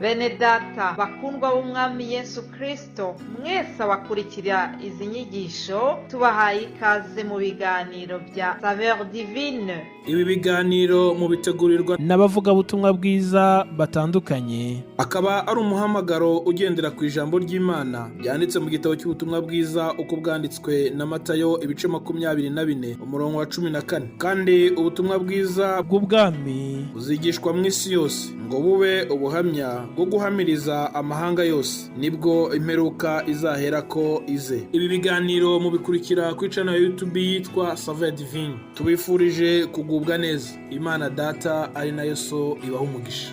Bene data bakundwa b'Umwami Yesu Kristo, mwese abakurikira izi nyigisho, tubahaye ikaze mu biganiro bya Saveur Divine. Ibi biganiro mubitegurirwa n'abavugabutumwa bwiza batandukanye. Akaba ari umuhamagaro ugendera ku ijambo ry'Imana ryanditse mu gitabo cy'ubutumwa bwiza uko bwanditswe na Matayo, ibice 24, umurongo wa 14. Kandi ubutumwa bwiza bw'ubwami buzigishwa mu isi yose ngo bube ubuhamya bwo guhamiriza amahanga yose, nibwo imperuka izaherako ize. Ibi biganiro mubikurikira kuri channel ya YouTube yitwa Saveur Divine. Tubifurije kugubwa neza. Imana Data ari nayo So ibaha umugisha.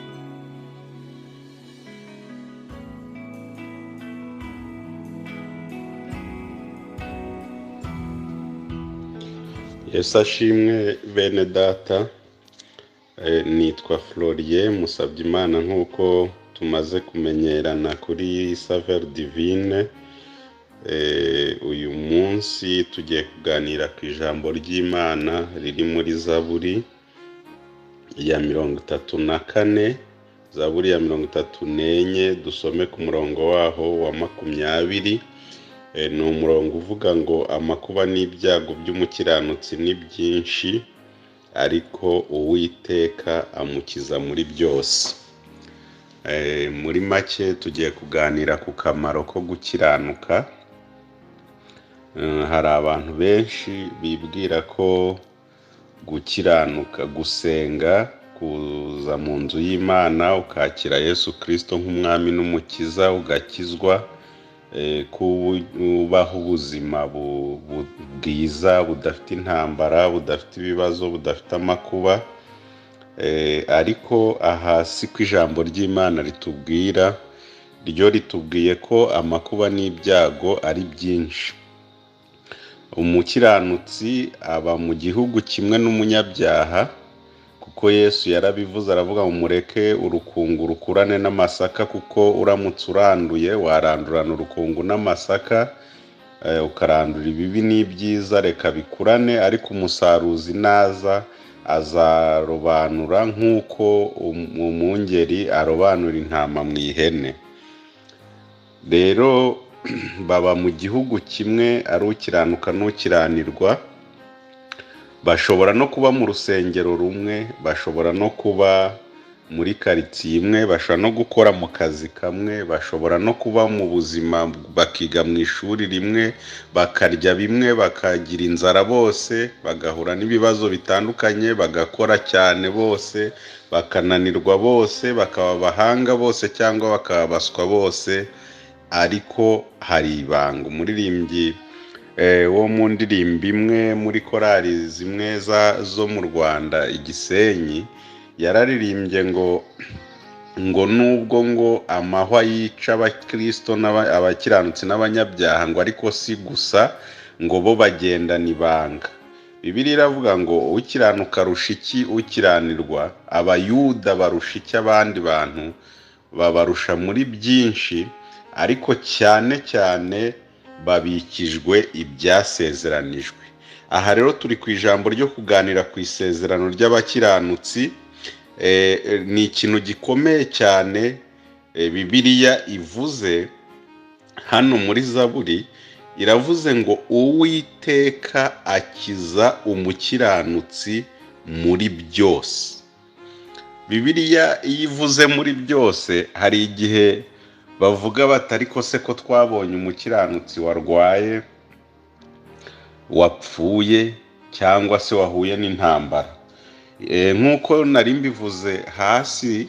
Yesu ashimwe, bene data. Nitwa Florier Musabyimana, nk'uko tumaze kumenyerana kuri Saveur Divine. Uyu munsi tugiye kuganira ku ijambo ry'Imana riri muri Zaburi ya 34, Zaburi ya 34, dusome ku murongo waho wa 20. Ni umurongo uvuga ngo: "Amakuba n'ibyago by'umukiranutsi ni byinshi, ariko Uwiteka amukiza muri byose." Muri make, tugiye kuganira ku kamaro ko gukiranuka. Hari abantu benshi bibwira ko gukiranuka, gusenga, kuza mu nzu y'Imana ukakira Yesu Kirisito nk'umwami n'umukiza, ugakizwa, kubaho ubuzima bwiza budafite intambara, budafite ibibazo, budafite amakuba. Ariko aha si ko ijambo ry'Imana ritubwira. Ryo ritubwiye ko amakuba n'ibyago ari byinshi. Umukiranutsi aba mu gihugu kimwe n'umunyabyaha, kuko Yesu yarabivuze, aravuga ngo: "Mureke urukungu rukurane n'amasaka," kuko uramutse uranduye warandurana urukungu n'amasaka, ukarandura ibibi n'ibyiza. Reka bikurane, ariko umusaruzi naza azarobanura nk'uko umwungeri arobanura intama mu ihene. Rero baba mu gihugu kimwe, ari ukiranuka n'ukiranirwa. Bashobora no kuba mu rusengero rumwe, bashobora no kuba muri karitsiye imwe, bashobora no gukora mu kazi kamwe, bashobora no kuba mu buzima, bakiga mu ishuri rimwe, bakarya bimwe, bakagira inzara bose, bagahura n'ibibazo bitandukanye, bagakora cyane bose, bakananirwa bose, bakaba abahanga bose cyangwa bakaba abaswa bose. Ariko hari ibanga. Umuririmbyi wo mu ndirimbo imwe muri korali zimwe zo mu Rwanda, Igisenyi, yararirimbye ngo nubwo ngo amahwa yica abakirisito, abakiranutsi n'abanyabyaha, ngo ariko si gusa, ngo bo bagendana ibanga. Bibiliya iravuga ngo: "Ukiranuka arusha iki ukiranirwa? Abayuda barusha iki abandi bantu?" Babarusha muri byinshi, ariko cyane cyane babikijwe ibyasezeranijwe. Aha rero turi ku ijambo ryo kuganira ku isezerano ry'abakiranutsi. Ni ikintu gikomeye cyane. Bibiliya ivuze hano muri Zaburi, iravuze ngo: "Uwiteka akiza umukiranutsi muri byose." Bibiliya iyo ivuze muri byose, hari igihe bavuga bati: "Ariko se ko twabonye umukiranutsi warwaye, wapfuye cyangwa se wahuye n'intambara?" Nk'uko nari mbivuze hasi,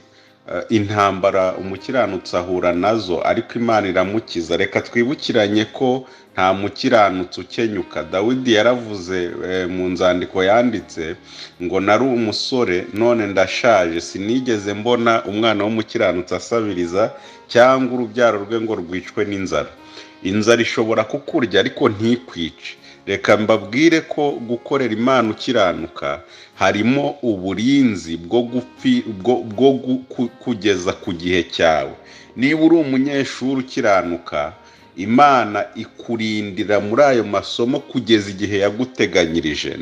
intambara umukiranutsi ahura nazo, ariko Imana iramukiza. Reka twibukiranye ko nta mukiranutsi ukenyuka. Dawidi yaravuze mu nzandiko yanditse ngo: "Nari umusore, none ndashaje, sinigeze mbona umwana w'umukiranutsi asabiriza, cyangwa urubyaro rwe ngo rwicwe n'inzara." Inzara ishobora kukurya ariko ntikwice. Reka mbabwire ko gukorera Imana ukiranuka harimo uburinzi bwo kugeza ku gihe cyawe. Niba uri umunyeshuri ukiranuka, Imana ikurindira muri ayo masomo kugeza igihe yaguteganyirije.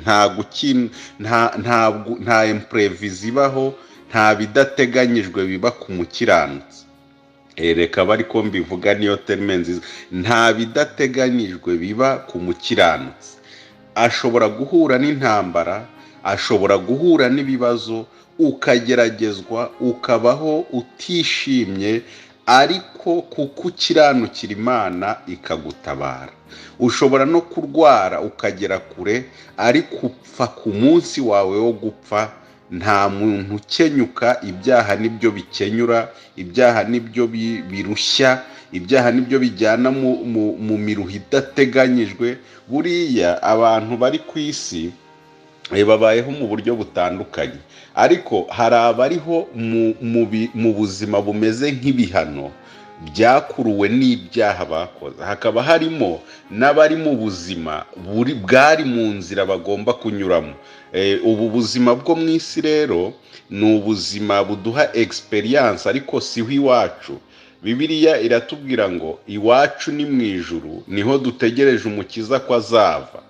Nta imprévu ibaho, nta bidateganyijwe biba ku mukiranutsi. Reka bari ko mbivuga, niyo terme nziza. Nta bidateganyijwe biba ku mukiranutsi. Ashobora guhura n'intambara, ashobora guhura n'ibibazo, ukageragezwa, ukabaho utishimye, ariko kuko ukiranukira Imana ikagutabara. Ushobora no kurwara ukagera kure, ariko upfa ku munsi wawe wo gupfa. Nta muntu ukenyuka. Ibyaha nibyo bikenyura, ibyaha nibyo birushya, ibyaha nibyo bijyana mu miruho idateganyijwe. Buriya abantu bari ku isi babayeho mu buryo butandukanye, ariko hari abariho mu buzima bumeze nk'ibihano byakuruwe n'ibyaha bakoze, hakaba harimo n'abari mu buzima bwari mu nzira bagomba kunyuramo. Ubu buzima bwo mu isi rero ni ubuzima buduha experience, ariko siho iwacu. Bibiliya iratubwira ngo iwacu ni mu ijuru, niho dutegereje Umukiza ko azava.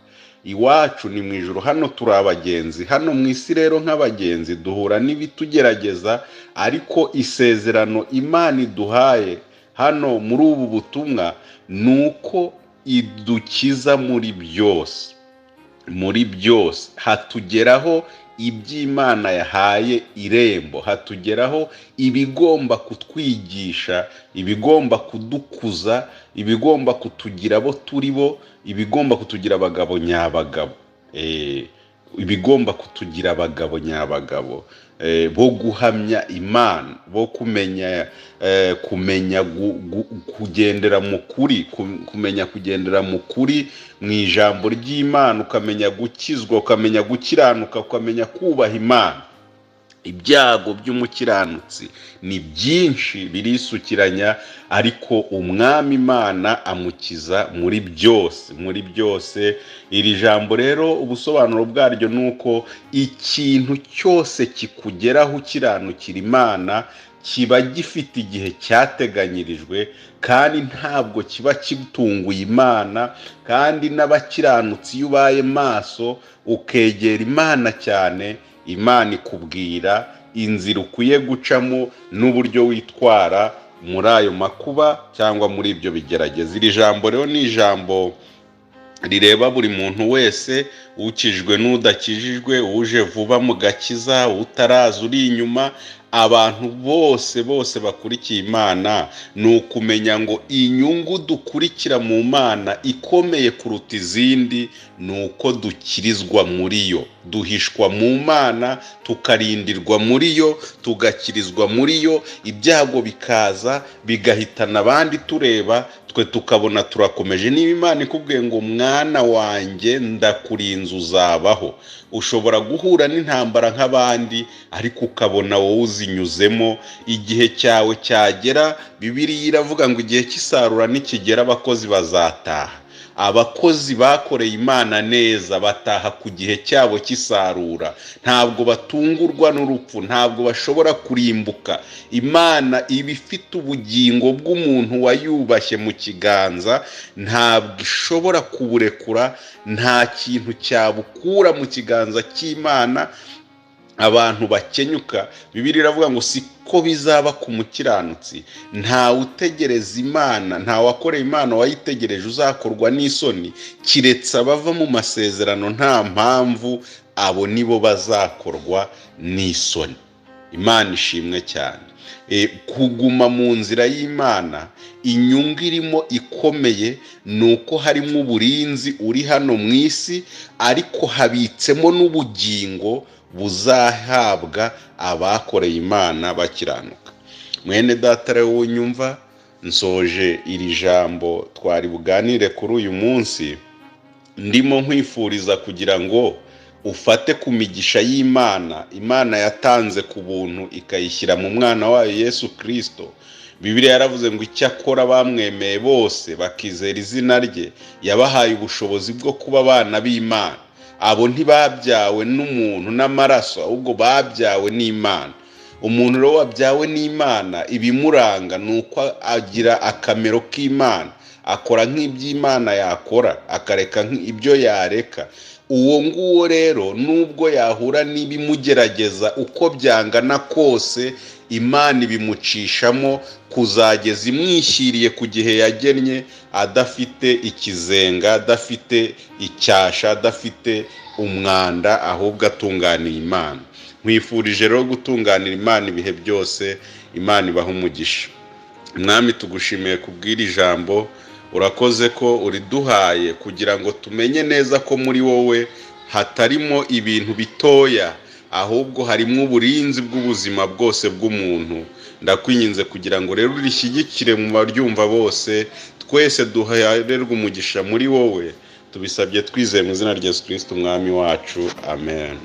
Iwacu ni mu ijuru, hano turi abagenzi. Hano mu isi rero nk'abagenzi duhura n'ibitugerageza, ariko isezerano Imana iduhaye hano muri ubu butumwa ni uko idukiza muri byose. Muri byose hatugeraho iby'Imana yahaye irembo, hatugeraho ibigomba kutwigisha, ibigomba kudukuza, ibigomba kutugira abo turi bo, ibigomba kutugira abagabo nyabagabo, ibigomba kutugira abagabo nyabagabo bo guhamya Imana, bo kumenya kumenya kugendera mu kuri, kumenya kugendera mu kuri mu ijambo ry'Imana, ukamenya gukizwa, ukamenya gukiranuka, ukamenya kubaha Imana. Ibyago by'umukiranutsi ni byinshi, birisukiranya, ariko Umwami Imana amukiza muri byose, muri byose. Iri jambo rero ubusobanuro bwaryo ni uko ikintu cyose kikugeraho ukiranukira Imana kiba gifite igihe cyateganyirijwe, kandi ntabwo kiba kitunguye Imana. Kandi n'abakiranutsi, iyo ubaye maso ukegera Imana cyane, Imana ikubwira inzira ukwiye gucamo n'uburyo witwara muri ayo makuba cyangwa muri ibyo bigerageza. Iri jambo rero ni ijambo rireba buri muntu wese, ukijwe n'udakijijwe, uje vuba mu gakiza, utaraza uri inyuma, abantu bose bose bakurikiye Imana. Ni ukumenya ngo inyungu dukurikira mu Mana ikomeye kuruta izindi ni uko dukirizwa muri yo, duhishwa mu Mana, tukarindirwa muri yo, tugakirizwa muri yo. Ibyago bikaza bigahitana abandi tureba, twe tukabona turakomeje. Niba Imana ikubwiye ngo mwana wanjye ndakurinze uzabaho, ushobora guhura n'intambara nk'abandi, ariko ukabona wowe uzinyuzemo. Igihe cyawe cyagera, Bibiliya iravuga ngo igihe cy'isarura nikigera abakozi bazataha. Abakozi bakoreye Imana neza bataha ku gihe cyabo cy'isarura, ntabwo batungurwa n'urupfu, ntabwo bashobora kurimbuka. Imana iba ifite ubugingo bw'umuntu wayubashye mu kiganza, ntabwo ishobora kuburekura, nta kintu cyabukura mu kiganza cy'Imana. Abantu bakenyuka, Bibiliya iravuga ngo siko bizaba ku mukiranutsi. Ntawe utegereza Imana, ntawe wakoreye Imana wayitegereje uzakorwa n'isoni, kiretse abava mu masezerano nta mpamvu, abo nibo bazakorwa n'isoni. Imana ishimwe cyane. Kuguma mu nzira y'Imana, inyungu irimo ikomeye ni uko harimo uburinzi uri hano mu isi, ariko habitsemo n'ubugingo buzahabwa abakoreye Imana bakiranuka. Mwene data rero wunyumva, nsoje iri jambo twari buganire kuri uyu munsi, ndimo nkwifuriza kugira ngo ufate ku migisha y'Imana, Imana yatanze ku buntu ikayishyira mu mwana wayo Yesu Kirisito. Bibiliya yaravuze ngo icyakora bamwemeye bose bakizera izina rye, yabahaye ubushobozi bwo kuba abana b'Imana. Abo ntibabyawe n'umuntu n'amaraso, ahubwo babyawe n'Imana. Umuntu rero wabyawe n'Imana, ibimuranga ni uko agira akamero k'Imana, akora nk'iby'Imana yakora, akareka ibyo yareka. Uwo nguwo rero, nubwo yahura n'ibimugerageza uko byangana kose, Imana ibimucishamo kuzageza imwishyiriye ku gihe yagennye, adafite ikizenga, adafite icyasha, adafite umwanda, ahubwo atunganiye Imana. Nkwifurije rero gutunganira Imana ibihe byose. Imana ibaha umugisha. Mwami, tugushimiye kubw'iri jambo. Urakoze ko uriduhaye kugira ngo tumenye neza ko muri wowe hatarimo ibintu bitoya, ahubwo harimo uburinzi bw'ubuzima bwose bw'umuntu. Ndakwinginze kugira ngo rero urishyigikire mu baryumva bose, twese duhererwe umugisha muri wowe. Tubisabye twizeye mu izina rya Yesu Kristo, Umwami wacu. Amen.